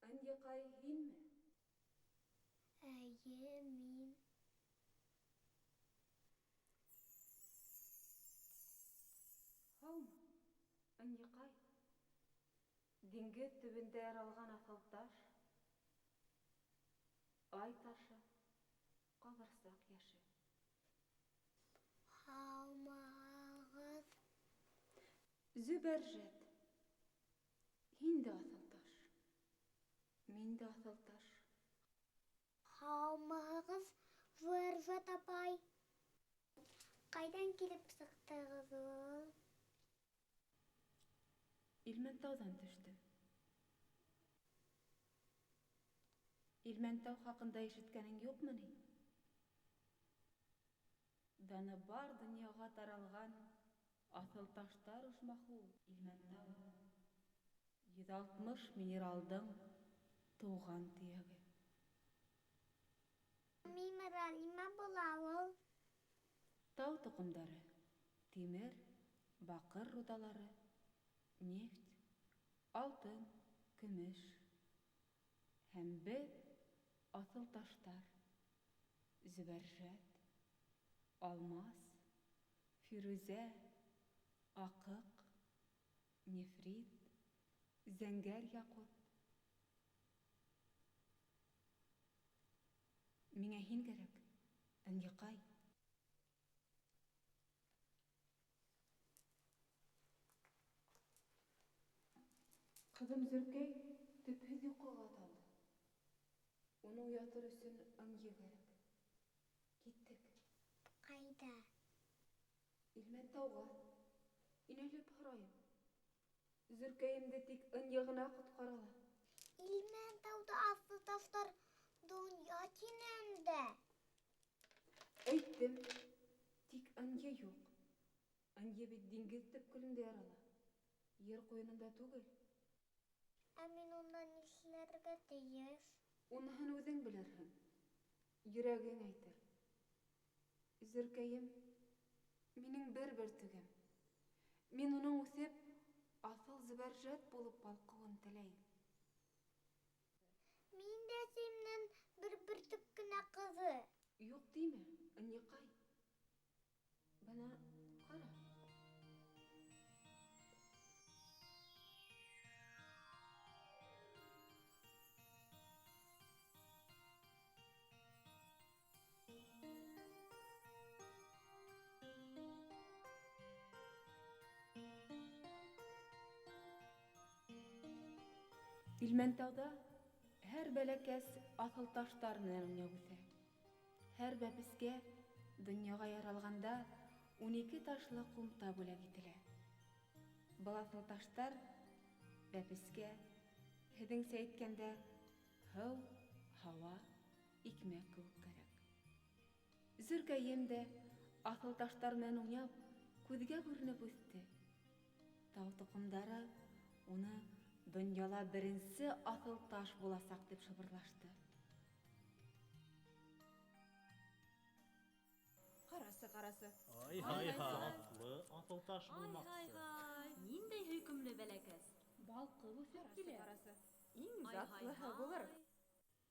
Ынйыҡай, һинме? Эйе, мин. Һаумы, Ынйыҡай? Диңгеҙ төбөндә яралған аҫыл таш, ай ташы, ҡабырсаҡ йәше. Һаумыһығыҙ! Зөбәржәт, һин дә аҫыл таш, мин дә аҫыл таш. Һаумыһығыҙ, Зөбәржәт апай! Ҡайҙан килеп сыҡтығыҙ ул? Илмәнтауҙан төштөм. Илмәнтау хаҡында ишеткәнең юҡмы ни? Даны бар донъяға таралған аҫыл таштар ожмахы ул Илмәнтау. 160 минералдың тыуған төйәге. Минерал нимә була ул? Тау тоҡомдары, тимер, баҡыр рудалары, нефть, алтын, көмөш. Һәм беҙ аҫыл таштар, зөбәржәт, алмас, фирүзә, аҡыҡ, нефрит, зәңгәр яҡут. Миңә һин кәрәк, Ынйыҡай. Ҡыҙым Зөркәй төпһөҙ йоҡоға талды. Уны уятыр өсөн ынйы кәрәк. Киттек. Ҡайҙа? Илмәнтауға. Инәлеп һорайым. Зөркәйемде тик ынйы ғына ҡотҡара ала. Илмәнтауҙа аҫыл таштар донъя тинем дә. Әйттем, тик ынйы юҡ. Ынйы бит диңгеҙ төпкөлөндә ярала, ер ҡуйынында түгел. Ә мин унда нишләргә тейеш? Уныһын үҙең белерһең, йөрәгең әйтер. Зөркәйем, минең бер бөртөгөм. Мин уның үҫеп, аҫыл зөбәржәт булып балҡыуын теләйем. Мин дә әсәйемдең бер бөртөк кенә ҡыҙы. Юҡ тимә, Ынйыҡай. Бына ҡара. Илмәнтауҙа һәр бәләкәс аҫыл таштар менән уйнап үҫә. Һәр бәпескә донъяға яралғанда 12 ташлы ҡумта бүләк ителә. Был аҫыл таштар бәпескә, һеҙҙеңсә әйткәндә, һыу, һауа, икмәк кеүек кәрәк. Зөркәйем дә аҫыл таштар менән уйнап, күҙгә күренеп үҫте. Тау тоҡомдары уны донъяла беренсе аҫыл таш буласаҡ тип шыбырлашты. Карасы. Ай-һай-һай. Затлы аҫылташ булмаҡсы. Ай-һай-һай. Ниндәй һөйкөмлө бәләкәс. Балҡып үҫеп Карасы, килә. карасы. Иң Ай-һай-һай. затлыһы булыр.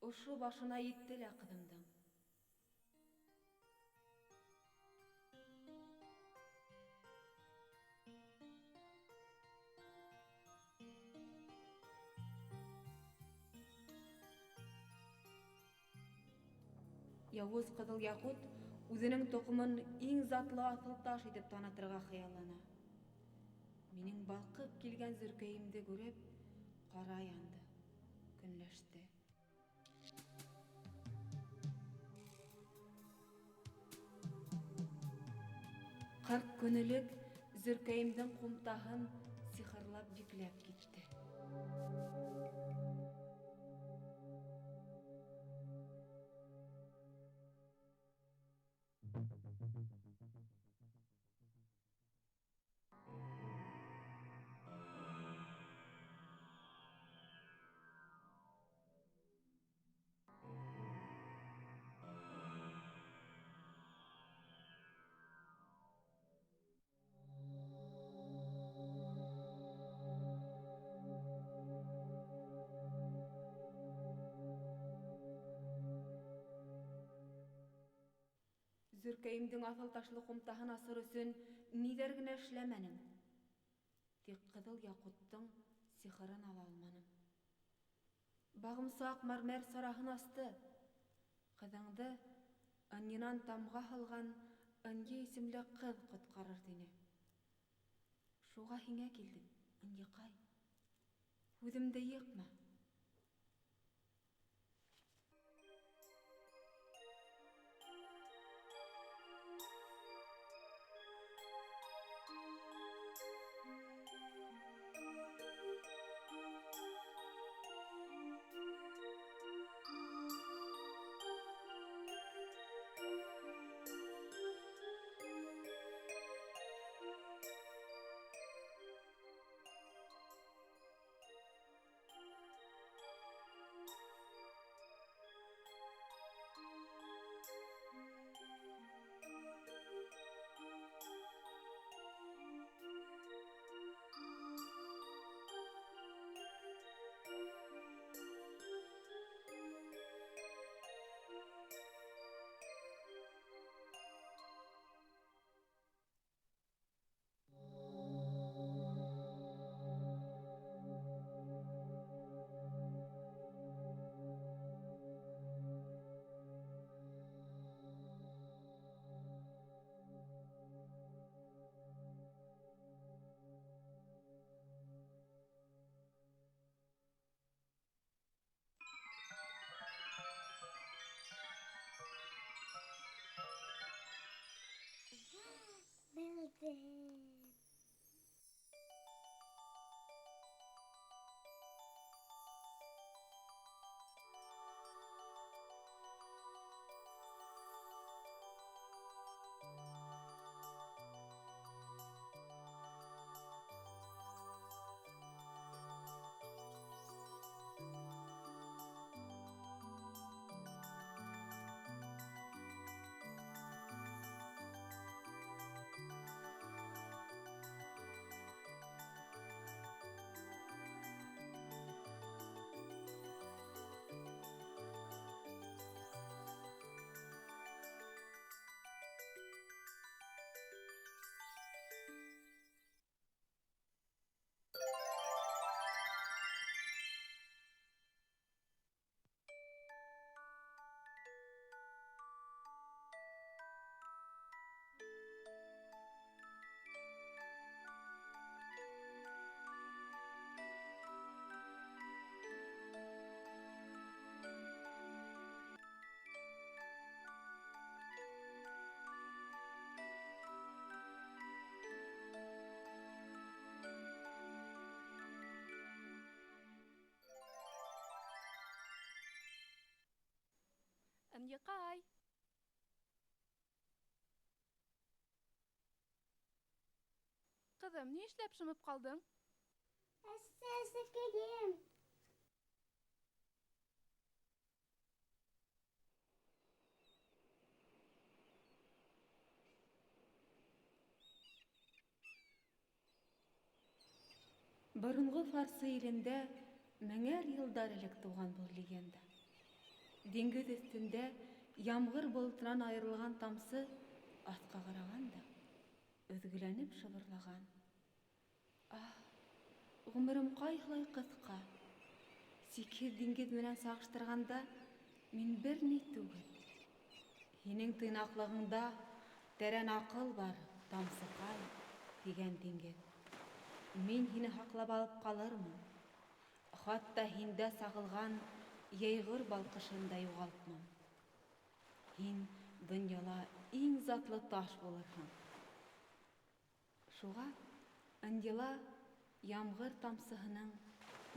Ошо башына етте лә ҡыҙымдың. Яуыз ҡыҙыл яҡут үҙенең тоҡомон иң затлы аҫылташ итеп танытырға хыяллана. Минең балҡып килгән зөркәйемде күреп, ҡара янды, көнләште. 40 көн элек зөркәйемдең ҡумтаһын сихырлап бикләп китте. Зөркәйемдең аҫыл ташлы ҡумтаһын асыр өсөн ниҙәр генә эшләмәнем. Тик ҡыҙыл яҡуттың сихырын ала алманым. Бағымсы аҡ мәрмәр сараһын асты. Ҡыҙыңды ынйынан тамға һалған Ынйы исемле ҡыҙ ҡотҡарыр тине. Шуға һиңә килдем, Ынйыҡай. Һүҙемде йыҡма. Белдем. Ынйыҡай! Ҡыҙым, ни эшләп шымып ҡалдың? Әсә, әсәкәйем. Боронғо фарсы илендә меңәр йылдар элек тыуған был легенда. Диңгеҙ өҫтөндә ямғыр болотонан айырылған тамсы аҫҡа ҡараған да, өҙгөләнеп шыбырлаған. Аһ, ғүмерем ҡайһылай ҡыҫҡа. Сикһеҙ диңгеҙ менән сағыштырғанда, мин бер ни түгел. Һинең тыйнаҡлығыңда тәрән аҡыл бар, тамсыҡай, тигән диңгеҙ. Мин һине һаҡлап алып ҡалырмын. Хатта һиндә сағылған йәйғор балҡышын да юғалтмам. Һин донъяла иң затлы таш булырһың. Шуға ынйыла ямғыр тамсыһының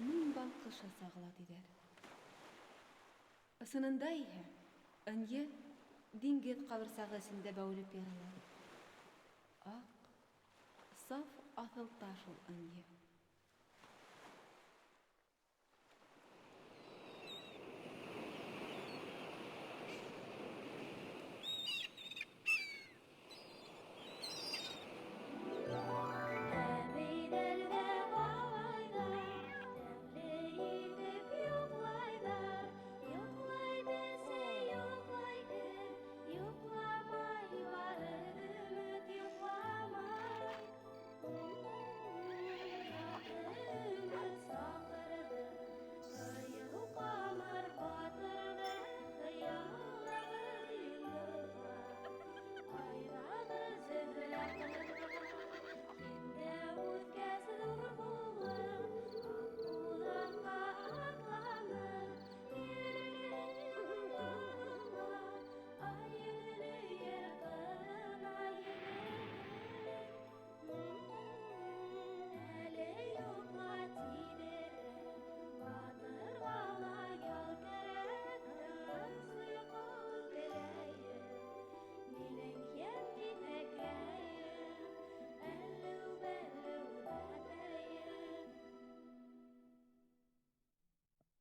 мең балҡышы сағыла тиҙәр. Ысынында иһә ынйы диңгеҙ ҡабырсағы эсендә бәүелеп ярала. Аҡ, саф аҫыл таш ул ынйы.